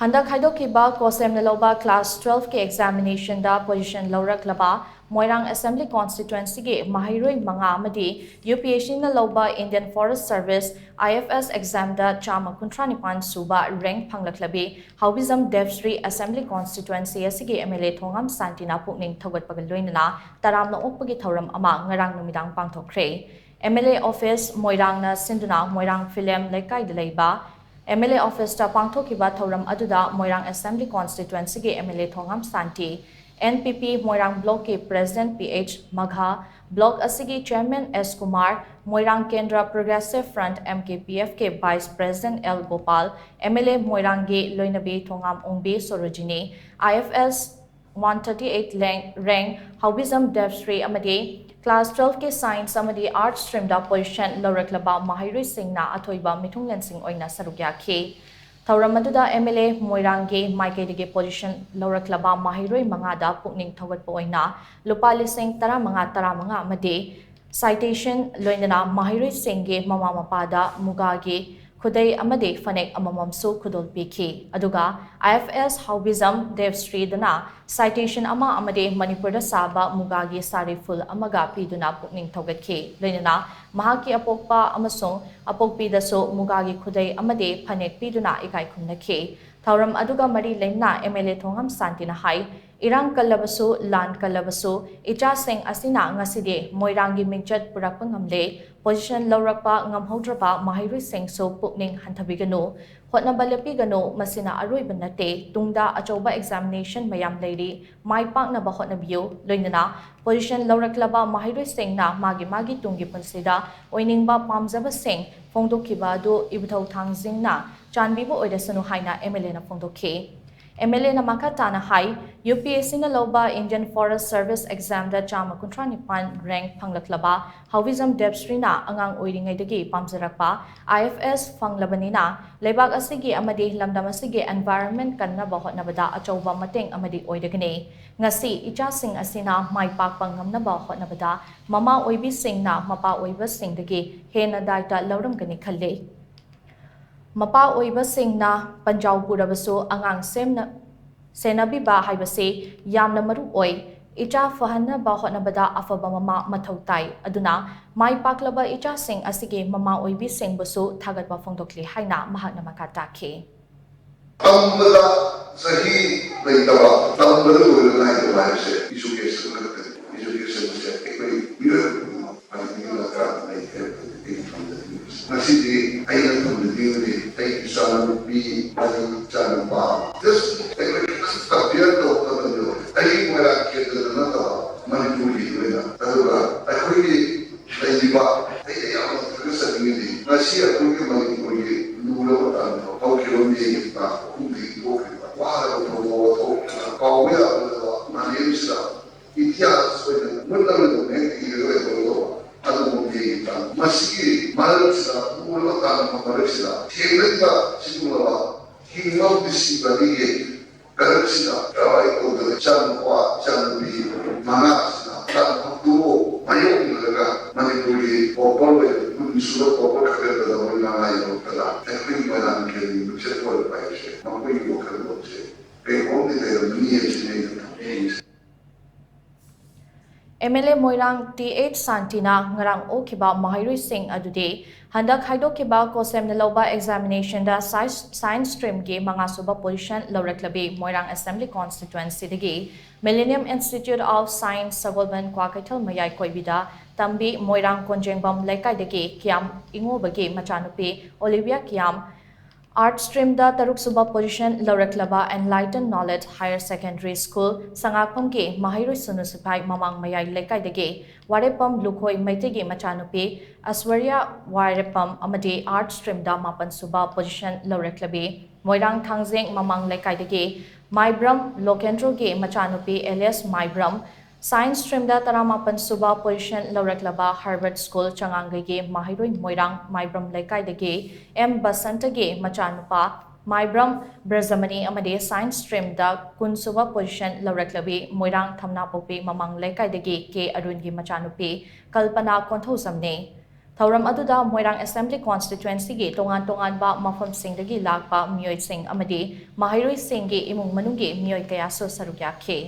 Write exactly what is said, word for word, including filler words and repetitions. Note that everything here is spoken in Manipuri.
ꯍꯟꯗꯛ ꯍꯥꯏꯗꯣꯛꯈꯤꯕ ꯀꯣꯁꯦꯝꯅ ꯂꯧꯕ class twelve ꯀꯤ examination ꯗ position ꯂꯧꯔꯛꯂꯕ ꯃꯣꯏꯔꯥꯡ Assembly Constituency ꯒꯤ ꯃꯍꯩꯔꯣꯏ ꯃꯉꯥ ꯑꯃꯗꯤ UPSC ꯅ ꯂꯧꯕ Indian Forest Service, IFS, exam ꯗ ꯆꯥꯝꯃ ꯀꯨꯟꯊ꯭ꯔꯥ ꯅꯤꯄꯥꯟ ꯁꯨꯕ rank ꯐꯪꯂꯛꯂꯕꯤ ꯍꯥꯎꯕꯤꯖꯝ ꯗꯦꯕꯁ꯭ꯔꯤ Assembly Constituency ꯑꯁꯤꯒꯤ MLA ꯊꯣꯉꯥꯝ ꯁꯥꯟꯇꯤꯅ ꯄꯨꯛꯅꯤꯡ ꯊꯧꯒꯠꯄꯒ ꯂꯣꯏꯅꯅ ꯇꯔꯥꯝꯅ ꯑꯣꯛꯄꯒꯤ ꯊꯧꯔꯝ ꯑꯃ ꯉꯔꯥꯡ ꯅꯨꯃꯤꯗꯥꯡ ꯄꯥꯡꯊꯣꯛꯈ꯭ꯔꯦ꯫ MLA office ꯃꯣꯏꯔꯥꯡꯅ ꯁꯤꯟꯗꯨꯅ ꯃꯣꯏꯔꯥꯡ ꯐꯤꯂꯝ ꯂꯩꯀꯥꯏꯗ ꯂꯩꯕ MLA office ꯇ ꯄꯥꯡꯊꯣꯛꯈꯤꯕ ꯊꯧꯔꯝ ꯑꯗꯨꯗ ꯃꯣꯏꯔꯥꯡ Assembly Constituency ꯒꯤ MLA ꯊꯣꯉꯥꯝ ꯁꯥꯟꯇꯤ, NPP ꯃꯣꯏꯔꯥꯡ Block ꯀꯤ President PH ꯃꯒꯥ, Block ꯑꯁꯤꯒꯤ Chairman S ꯀꯨꯃꯥꯔ, ꯃꯣꯏꯔꯥꯡ ꯀꯦꯟꯗ꯭ꯔ Progressive Front, MKPF ꯀꯤ Vice President L Gopal, MLA ꯃꯣꯏꯔꯥꯡꯒꯤ ꯂꯣꯏꯅꯕꯤ ꯊꯣꯉꯥꯝ ꯑꯣꯡꯕꯤ Sarojini, IFS one thirty eight rank ꯍꯥꯎꯕꯤꯖꯝ ꯗꯦꯕꯁ꯭ꯔꯤ ꯑꯃꯗꯤ class twelve ꯀꯤ Science ꯑꯃꯗꯤ Arts stream ꯗ position ꯂꯧꯔꯛꯂꯕ ꯃꯍꯩꯔꯣꯏꯁꯤꯡꯅ ꯑꯊꯣꯏꯕ ꯃꯤꯊꯨꯡꯂꯦꯟꯁꯤꯡ ꯑꯣꯏꯅ ꯁꯔꯨꯛ ꯌꯥꯈꯤ꯫ ꯊꯧꯔꯝ ꯑꯗꯨꯗ MLA ꯃꯣꯏꯔꯥꯡꯒꯤ ꯃꯥꯏꯀꯩꯗꯒꯤ position ꯂꯧꯔꯛꯂꯕ ꯃꯍꯩꯔꯣꯏ ꯃꯉꯥꯗ ꯄꯨꯛꯅꯤꯡ ꯊꯧꯒꯠꯄ ꯑꯣꯏꯅ ꯂꯨꯄꯥ ꯂꯤꯁꯤꯡ ꯇꯔꯥꯃꯉꯥ, ꯇꯔꯥꯃꯉꯥ ꯑꯃꯗꯤ citation ꯂꯣꯏꯅꯅ ꯃꯍꯩꯔꯣꯏꯁꯤꯡꯒꯤ ꯃꯃꯥ ꯃꯄꯥꯗ ꯃꯨꯒꯥꯒꯤ ꯈꯨꯗꯩ ꯑꯃꯗꯤ ꯐꯅꯦꯛ ꯑꯃꯃꯝꯁꯨ ꯈꯨꯗꯣꯜ ꯄꯤꯈꯤ꯫ ꯑꯗꯨꯒ IFS ꯍꯥꯎꯕꯤꯖꯝ ꯗꯦꯕꯁ꯭ꯔꯤꯗꯅ citation ꯑꯃ ꯑꯃꯗꯤ ꯃꯅꯤꯄꯨꯔꯗ ꯁꯥꯕ ꯃꯨꯒꯥꯒꯤ ꯁꯥꯔꯤ ꯐꯨꯜ ꯑꯃꯒ ꯄꯤꯗꯨꯅ ꯄꯨꯛꯅꯤꯡ ꯊꯧꯒꯠꯈꯤ꯫ ꯂꯣꯏꯅꯅ ꯃꯍꯥꯛꯀꯤ ꯑꯄꯣꯛꯄ ꯑꯃꯁꯨꯡ ꯑꯄꯣꯛꯄꯤꯗꯁꯨ ꯃꯨꯒꯥꯒꯤ ꯈꯨꯗꯩ ꯑꯃꯗꯤ ꯐꯅꯦꯛ ꯄꯤꯗꯨꯅ ꯏꯀꯥꯏ ꯈꯨꯝꯅꯈꯤ꯫ ꯊꯧꯔꯝ ꯑꯗꯨꯒ ꯃꯔꯤ ꯂꯩꯅꯅ MLA ꯊꯣꯉꯥꯝ ꯁꯥꯟꯇꯤꯅ ꯍꯥꯏ, ꯏꯔꯥꯡ ꯀꯜꯂꯕꯁꯨ, ꯂꯥꯟ ꯀꯜꯂꯕꯁꯨ, ꯏꯆꯥꯁꯤꯡ ꯑꯁꯤꯅ ꯉꯁꯤꯗꯤ ꯃꯣꯏꯔꯥꯡꯒꯤ ꯃꯤꯡꯆꯠ ꯄꯨꯔꯛꯄ ꯉꯝꯂꯦ꯫ Position ꯂꯧꯔꯛꯄ ꯉꯝꯍꯧꯗ꯭ꯔꯕ ꯃꯍꯩꯔꯣꯏꯁꯤꯡꯁꯨ ꯄꯨꯛꯅꯤꯡ ꯍꯟꯊꯕꯤꯒꯅꯨ, ꯍꯣꯠꯅꯕ ꯂꯦꯞꯄꯤꯒꯅꯨ, ꯃꯁꯤꯅ ꯑꯔꯣꯏꯕ ꯅꯠꯇꯦ꯫ ꯇꯨꯡꯗ ꯑꯆꯧꯕ examination ꯃꯌꯥꯝ ꯂꯩꯔꯤ, ꯃꯥꯏ ꯄꯥꯛꯅꯕ ꯍꯣꯠꯅꯕꯤꯌꯨ꯫ ꯂꯣꯏꯅꯅ position ꯂꯧꯔꯛꯂꯕ ꯃꯍꯩꯔꯣꯏꯁꯤꯡꯅ ꯃꯥꯒꯤ ꯃꯥꯒꯤ ꯇꯨꯡꯒꯤ ꯄꯨꯟꯁꯤꯗ ꯑꯣꯏꯅꯤꯡꯕ ꯄꯥꯝꯖꯕꯁꯤꯡ ꯐꯣꯡꯗꯣꯛꯈꯤꯕ ꯑꯗꯨ ꯏꯕꯨꯙꯧ ꯊꯥꯡꯖꯤꯡꯅ ꯆꯥꯟꯕꯤꯕ ꯑꯣꯏꯔꯁꯅꯨ ꯍꯥꯏꯅ MLAꯅ ꯐꯣꯡꯗꯣꯛꯈꯤ꯫ MLAꯅ ꯃꯈꯥ ꯇꯥꯅ ꯍꯥꯏ, UPSCꯅ ꯂꯧꯕ Indian Forest Service examꯗ ꯆꯥꯝꯃ ꯀꯨꯟꯊ꯭ꯔꯥ ꯅꯤꯄꯥꯟ rank ꯐꯪꯂꯛꯂꯕ ꯍꯥꯎꯕꯤꯖꯝ ꯗꯦꯕꯁ꯭ꯔꯤꯅ ꯑꯉꯥꯡ ꯑꯣꯏꯔꯤꯉꯩꯗꯒꯤ ꯄꯥꯝꯖꯔꯛꯄ IFS ꯐꯪꯂꯕꯅꯤꯅ ꯂꯩꯕꯥꯛ ꯑꯁꯤꯒꯤ ꯑꯃꯗꯤ ꯂꯝꯗꯝ ꯑꯁꯤꯒꯤ environment ꯀꯟꯅꯕ ꯍꯣꯠꯅꯕꯗ ꯑꯆꯧꯕ ꯃꯇꯦꯡ ꯑꯃꯗꯤ ꯑꯣꯏꯔꯒꯅꯤ꯫ ꯉꯁꯤ ꯏꯆꯥꯁꯤꯡ ꯑꯁꯤꯅ ꯃꯥꯏ ꯄꯥꯛꯄ ꯉꯝꯅꯕ ꯍꯣꯠꯅꯕꯗ ꯃꯃꯥ ꯑꯣꯏꯕꯤꯁꯤꯡꯅ ꯃꯄꯥ ꯑꯣꯏꯕꯁꯤꯡꯗꯒꯤ ꯍꯦꯟꯅ ꯗꯥꯏꯇ ꯂꯧꯔꯝꯒꯅꯤ ꯈꯜꯂꯤ꯫ ꯃꯄꯥ ꯑꯣꯏꯕꯁꯤꯡꯅ ꯄꯟꯖꯥꯎ ꯄꯨꯔꯕꯁꯨ ꯑꯉꯥꯡ ꯁꯦꯝꯅ-, ꯁꯦꯟꯅꯕꯤꯕ ꯍꯥꯏꯕꯁꯤ ꯌꯥꯝꯅ ꯃꯔꯨ ꯑꯣꯏ꯫ ꯏꯆꯥ ꯐꯍꯟꯅꯕ ꯍꯣꯠꯅꯕꯗ ꯑꯐꯕ ꯃꯃꯥ ꯃꯊꯧ ꯇꯥꯏ꯫ ꯑꯗꯨꯅ ꯃꯥꯏ ꯄꯥꯛꯂꯕ ꯏꯆꯥꯁꯤꯡ ꯑꯁꯤꯒꯤ ꯃꯃꯥ ꯑꯣꯏꯕꯤꯁꯤꯡꯕꯨꯁꯨ ꯊꯥꯒꯠꯄ ꯐꯣꯡꯗꯣꯛꯂꯤ ꯍꯥꯏꯅ ꯃꯍꯥꯛꯅ ꯃꯈꯥ ꯇꯥꯈꯤ꯫ ꯇꯝꯕꯗ ꯆꯍꯤ ꯂꯩꯇꯕ, ꯇꯝꯕꯗ ꯂꯣꯏꯕ ꯅꯥꯏꯗꯕ ꯍꯥꯏꯕꯁꯦ education ꯈꯛꯇꯅꯤ꯫ Education ꯁꯦ ꯑꯩꯈꯣꯏ ꯃꯤꯑꯣꯏꯕ ꯈꯨꯗꯤꯡꯃꯛ ꯃꯅꯤꯄꯨꯔꯒꯤ ꯂꯝꯀꯥ ꯂꯩ ꯍꯥꯏꯕꯗꯨꯅꯤ ꯑꯩꯅ ꯊꯝꯖꯅꯤꯡꯕꯁꯦ꯫ ꯉꯁꯤꯗꯤ ꯑꯩꯅ ꯊꯝꯖꯅꯤꯡꯕꯗꯤ ꯑꯩꯒꯤ ꯏꯆꯥꯅꯨꯄꯤ ꯑꯅꯤ, ꯏꯆꯥꯅꯨꯄꯥ ꯑꯃ꯫ Just ꯑꯩꯈꯣꯏ ꯈꯤꯇꯪ compare ꯇꯧꯕ ꯃꯇꯝꯗ ꯑꯩꯒꯤ ꯃꯣꯏꯔꯥꯡ ꯀꯦꯟꯗ꯭ꯔꯗ ꯅꯠꯇꯕ ꯃꯅꯤꯄꯨꯔꯒꯤ ꯑꯣꯏꯅ, ꯑꯗꯨꯒ ꯑꯩꯈꯣꯏꯒꯤ ꯂꯩꯔꯤꯕ, ꯑꯩꯅ ꯌꯥꯝꯅ ꯊꯥꯒꯠꯆꯅꯤꯡꯉꯤꯗꯤ, ꯉꯁꯤ ꯑꯩꯈꯣꯏꯒꯤ ꯃꯅꯤꯄꯨꯔꯒꯤ ꯂꯨꯔꯕ ꯇꯥꯡꯀꯛ ꯍꯧꯈꯤꯕ ꯃꯦꯒꯤ ꯇꯥꯡ ꯑꯍꯨꯝꯗꯒꯤ ꯊꯣꯛꯈꯤꯕ ꯋꯥꯔꯕ ꯊꯧꯗꯣꯛ ꯑꯃ ꯊꯣꯛꯈꯤꯕ ꯀꯥꯎꯕ ꯌꯥꯗꯕ ꯃꯥꯂꯦꯝꯁꯤꯗ ꯏꯇꯤꯍꯥꯁ ꯑꯣꯏꯅ ꯃꯨꯠꯂꯔꯣꯏꯗꯕ ꯍꯦꯛ ꯏꯔꯒ ꯂꯩꯍꯧꯒꯗꯕ ꯑꯗꯨꯒꯨꯝꯕ ꯃꯦꯒꯤ ꯇꯥꯡ꯫ ꯃꯁꯤꯒꯤ ꯃꯔꯛꯁꯤꯗ, ꯂꯨꯔꯕ ꯇꯥꯡꯀꯛ ꯃꯔꯛꯁꯤꯗ ꯊꯦꯡꯅꯔꯤꯕ ꯁꯤꯒꯨꯝꯂꯕ ꯍꯤꯡꯕ ꯄꯨꯟꯁꯤ ꯋꯥꯔꯤꯒꯤ ꯀꯔꯛꯁꯤꯗ ꯀꯔꯝꯍꯥꯏꯅ ꯇꯧꯗꯅ ꯏꯆꯥꯅꯨꯄꯥ, ꯏꯆꯥꯅꯨꯄꯤ ꯃꯉꯥꯁꯤꯅ ꯇꯥꯡ ꯍꯧꯗꯣꯛꯑꯣ ꯃꯥꯌꯣꯛꯅꯔꯒ ꯃꯅꯤꯄꯨꯔꯒꯤ topper ꯑꯣꯏꯅ ꯀꯨꯟ ꯁꯨꯕ topper ꯈꯟꯒꯠꯄꯗ ꯃꯣꯏ ꯃꯉꯥ ꯌꯧꯔꯛꯄꯗ ꯑꯩꯈꯣꯏꯒꯤ ꯃꯣꯏꯔꯥꯡꯒꯤ ꯃꯤꯡꯆꯠ ꯑꯣꯏꯔꯛꯄ ꯍꯥꯏꯕꯁꯦ ꯃꯈꯣꯏꯒꯤ ꯋꯥꯈꯜꯂꯣꯟꯁꯦ ꯀꯩꯅꯣꯝꯗꯤ ꯂꯩꯔꯝꯒꯅꯤ ꯍꯥꯏꯕꯁꯤꯅꯤ ꯑꯩꯅ ꯊꯝꯖꯅꯤꯡꯉꯤꯁꯦ꯫ M L A Moirang T H ꯁꯥꯟꯇꯤꯅ ꯉꯔꯥꯡ ꯑꯣꯛꯈꯤꯕ ꯃꯍꯩꯔꯣꯏꯁꯤꯡ ꯑꯗꯨꯗꯤ ꯍꯟꯗꯛ ꯈꯥꯏꯗꯣꯛꯈꯤꯕ ꯀꯣꯁꯦꯝꯅ ꯂꯧꯕ examination ꯗ science, science stream ꯒꯤ ꯃꯉꯥꯁꯨꯕ position ꯂꯧꯔꯛꯂꯕꯤ ꯃꯣꯏꯔꯥꯡ assembly constituency ꯗꯒꯤ Millennium Institute of Science ꯁꯒꯣꯜꯕꯟ ꯀ꯭ꯋꯥꯀꯩꯊꯦꯜ ꯃꯌꯥꯏ ꯀꯣꯏꯕꯤꯗ ꯇꯝꯕꯤ ꯃꯣꯏꯔꯥꯡ ꯀꯣꯟꯖꯦꯡꯕꯝ ꯂꯩꯀꯥꯏꯗꯒꯤ ꯀꯤꯌꯥꯝ ꯏꯉꯣꯕꯒꯤ ꯃꯆꯥꯅꯨꯄꯤ ꯑꯣꯂꯤꯚꯤꯌꯥ ꯀꯤꯌꯥꯝ Arts stream ꯗ ꯇꯔꯨꯛꯁꯨꯕ position ꯂꯧꯔꯛꯂꯕ Enlighten Knowledge Higher Secondary School ꯁꯉꯥꯛꯐꯝꯒꯤ ꯃꯍꯩꯔꯣꯏ ꯁꯨꯅꯨ ꯁꯤꯐꯥꯏ ꯃꯃꯥꯡ ꯃꯌꯥꯏ ꯂꯩꯀꯥꯏꯗꯒꯤ ꯋꯥꯔꯦꯞꯄꯝ ꯂꯨꯈꯣꯏ ꯃꯩꯇꯩꯒꯤ ꯃꯆꯥꯅꯨꯄꯤ ꯑꯁ꯭ꯋꯔꯌꯥ ꯋꯥꯔꯦꯞꯄꯝ ꯑꯃꯗꯤ Arts stream ꯗ ꯃꯥꯄꯟꯁꯨꯕ position ꯂꯧꯔꯛꯂꯕꯤ ꯃꯣꯏꯔꯥꯡ ꯊꯥꯡꯖꯦꯡ ꯃꯃꯥꯡ ꯂꯩꯀꯥꯏꯗꯒꯤ ꯃꯥꯏꯕ꯭ꯔꯝ ꯂꯣꯀꯦꯟꯗ꯭ꯔꯣꯒꯤ ꯃꯆꯥꯅꯨꯄꯤ ꯑꯦꯂꯤꯁ ꯃꯥꯏꯕ꯭ꯔꯝ, Science stream ꯗ ꯇꯔꯥꯃꯥꯄꯟ ꯁꯨꯕ position ꯂꯧꯔꯛꯂꯕ Harvard School ꯆꯉꯥꯡꯒꯩꯒꯤ ꯃꯍꯩꯔꯣꯏ ꯃꯣꯏꯔꯥꯡ ꯃꯥꯏꯕ꯭ꯔꯝ ꯂꯩꯀꯥꯏꯗꯒꯤ ꯑꯦꯝ ꯕꯁꯟꯇꯒꯤ ꯃꯆꯥꯅꯨꯄꯥ ꯃꯥꯏꯕ꯭ꯔꯝ ꯕ꯭ꯔꯖꯃꯅꯤ ꯑꯃꯗꯤ Science stream ꯗ ꯀꯨꯟ ꯁꯨꯕ position ꯂꯧꯔꯛꯂꯕꯤ ꯃꯣꯏꯔꯥꯡ ꯊꯝꯅꯥꯄꯣꯛꯄꯤ ꯃꯃꯥꯡ ꯂꯩꯀꯥꯏꯗꯒꯤ ꯀꯦ ꯑꯔꯨꯟꯒꯤ ꯃꯆꯥꯅꯨꯄꯤ ꯀꯜꯄꯅꯥ ꯀꯣꯟꯊꯧꯖꯝꯅꯤ꯫ ꯊꯧꯔꯝ ꯑꯗꯨꯗ ꯃꯣꯏꯔꯥꯡ Assembly Constituency ꯒꯤ ꯇꯣꯉꯥꯟ ꯇꯣꯉꯥꯟꯕ ꯃꯐꯝꯁꯤꯡꯗꯒꯤ ꯂꯥꯛꯄ ꯃꯤꯑꯣꯏꯁꯤꯡ ꯑꯃꯗꯤ ꯃꯍꯩꯔꯣꯏꯁꯤꯡꯒꯤ ꯏꯃꯨꯡ ꯃꯅꯨꯡꯒꯤ ꯃꯤꯑꯣꯏ ꯀꯌꯥꯁꯨ ꯁꯔꯨꯛ ꯌꯥꯈꯤ꯫